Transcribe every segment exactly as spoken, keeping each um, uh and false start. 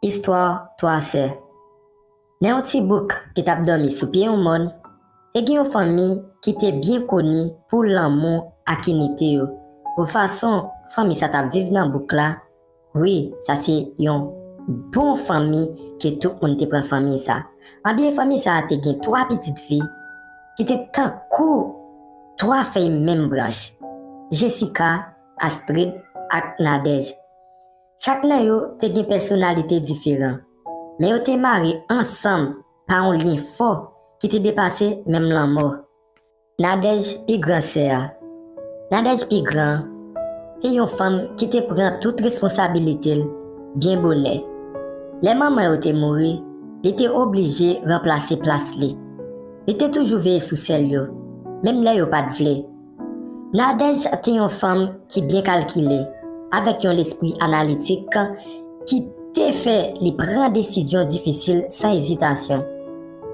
Istwa twa sè. Nan yon ti bouk ki t ap dòmi sou pye yon mòn, te gen yon fanmi ki te byen koni pou lanmou ak inite yo. Pou fason fanmi sa t ap viv nan bouk la, wi, sa se yon bon fanmi ke tout moun te pran fanmi sa. Anben, fanmi sa a te gen twa pitit fi ki te tankou twa fèy menm branch, Jessica, Astrid ak Nadège. Chak nan yo te gen pèsonalite diferan, men yo te mare ansanm pa yon lyen fò ki te depase menm lanmò. Nadège pi gran sè a. Nadège pi gran an te yon fanm ki te pran tout responsabilite l byen bonè. Lè manman yo te mouri, li te oblije ranplase plas li. Li te toujou veye sou sè l yo, menm lè yo pa t vle. Nadège te yon fanm ki byen kalkile, avèk yon lespri analitik ki te fè li pran desizyon difisil san ezitasyon.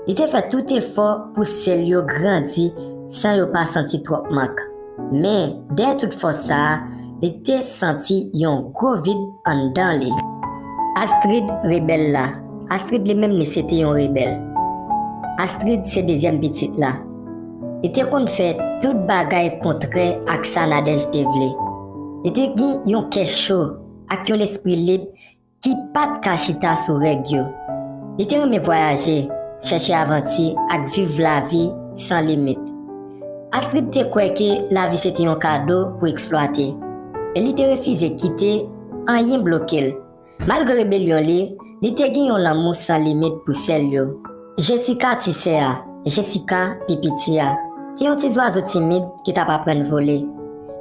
Li te fè tout efò pou sè l yo grandi san yo pa santi twòp mank. Men, dèyè tout fòs sa a, li te santi yon gwo vid anndan li. Astrid rebèl la. Astrid li menm li se te yon rebèl. Astrid se dezyèm pitit la. Li te konn fè tout bagay kontrè ak sa Nadège te vle. Li te gen yon kè cho ak yon lespri lib ki pa t ka chita sou règ yo. Li te renmen vwayaje, chèche avanti ak viv lavi san limit. Astrid te kwè ke lavi se te yon kado pou eksplwate, e li te refize kite anyen bloke l. Malgre rebelyon li, li te gen yon lanmou san limit pou sè l yo. Jessica, ti sè a, Jessica, pi piti a, te yon ti zwazo timid ki t ap aprann vole.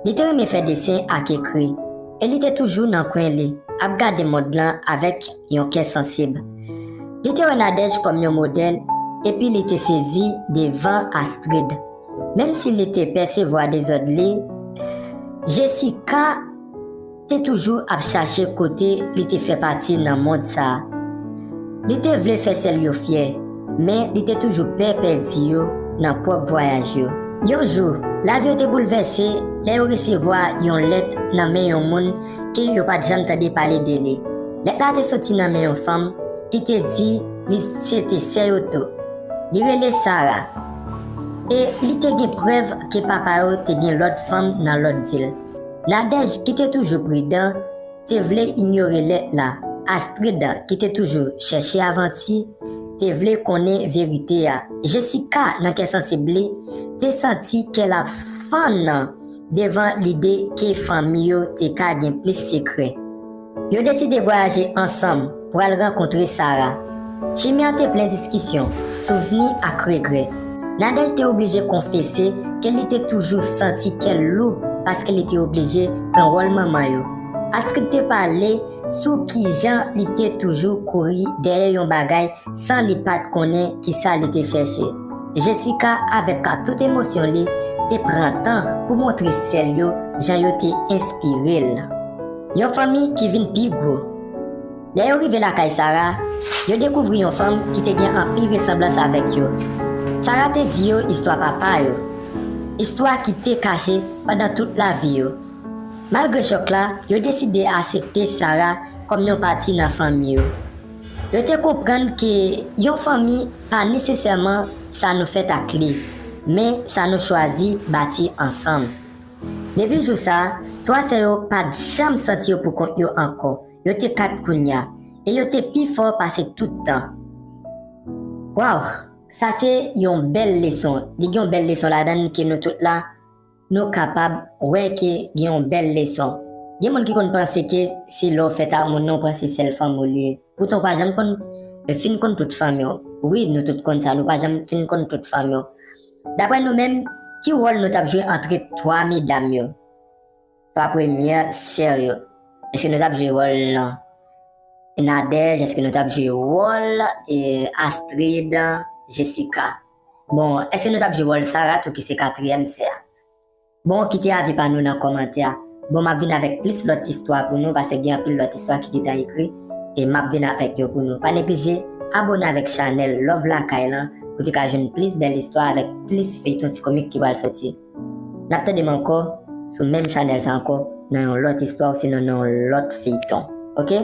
Li te renmen fè desen ak ekri, e li te toujou nan kwen li, ap gade mond lan avèk yon kè sansib. Li te wè Nadège kòm yon modèl, epi li te sezi devan Astrid. Menm si li te pèsevwa dezòd li, Jessica te toujou ap chache kote li te fè pati nan mond sa a. Li te vle fè sè l yo fyè, men li te toujou pè pèdi yo nan pwòp vwayaj yo. Yon jou, lavi yo te boulvèse lè yo resevwa yon lèt nan men yon moun ke yo pa t janm tande pale de li. Lèt la te soti nan men yon fanm ki te di li se te sè yo tou. Li rele Sarah. E li te gen prèv ke papa yo te gen lòt fanm nan lòt vil. Nadège, ki te toujou pridan, te vle inyore lèt la. Astrid, ki te toujou chèche avanti, te vle konnen verite a. Jessica, nan kè sansib li, te santi kè l ap fann devan lide ke fanmi yo te ka gen plis sekrè. Yo deside vwayaje ansanm pou al rankontre Sarah. Chimen an te plen diskisyon, souvni ak regrè. Nadège te oblije konfese ke li te toujou santi kè l lou paske li te oblije pran wòl manman yo. Astrid te pale sou kijan li te toujou kouri dèyè yon bagay san li pa t konnen kisa li te chèche. Jessica, avèk tout emosyon li, te pran tan pou montre sè l yo jan yo te enspire l. Yon fanmi ki vin pi gwo. Lè yo rive lakay Sarah, yo dekouvri yon fanm ki te gen anpil resanblans avèk yo. Sarah te di yo istwa papa yo, istwa ki te kache pandan tout lavi yo. Malgre chòk la, yo deside aksepte Sarah kòm yon pati nan fanmi yo. Yo te konprann ke yon fanmi pa nesesèman sa nou fèt ak li, men sa nou chwazi bati ansanm. Depi jou sa a, twa sè yo pa t janm santi yo poukont yo ankò. Yo te kat kounye a, e yo te pi fò pase tout tan. Waw, sa se yon bèl leson. Li gen yon bèl leson ladan l ke nou tout la, nou kapab wè ke gen yon bèl leson. Gen moun ki konn panse ke se lè w fèt ak moun nan, w panse sèl fanmi w li ye. Poutan, w pa janm konn, e, fin konn tout fanmi w. Wi, nou tout konn sa, nou pa janm fin konn tout fanmi w. Daprè nou menm, ki wòl nou t ap jwe antre twa medam yo? Twa premyè sè yo. Èske nou t ap jwe wòl Nadège? Èske nou t ap jwe wòl, e, Astrid, Jessica? Bon, èske nou t ap jwe wòl Sarah tou ki se katriyèm sè a? Bon, kite avi pa nou nan kòmantè a. Bon, m ap vin avèk plis lòt istwa pou nou, paske gen anpil lòt istwa ki gentan ekri, e m ap vin avèk yo pou nou. Pa neglije abone avèk chanèl Love Lakay lan, pou te ka jwenn plis bèl istwa avèk plis feyton ti komik ki pral soti. N ap tande m ankò sou menm chanèl sa ankò, nan yon lòt istwa, osinon nan yon lòt feyton. Oke?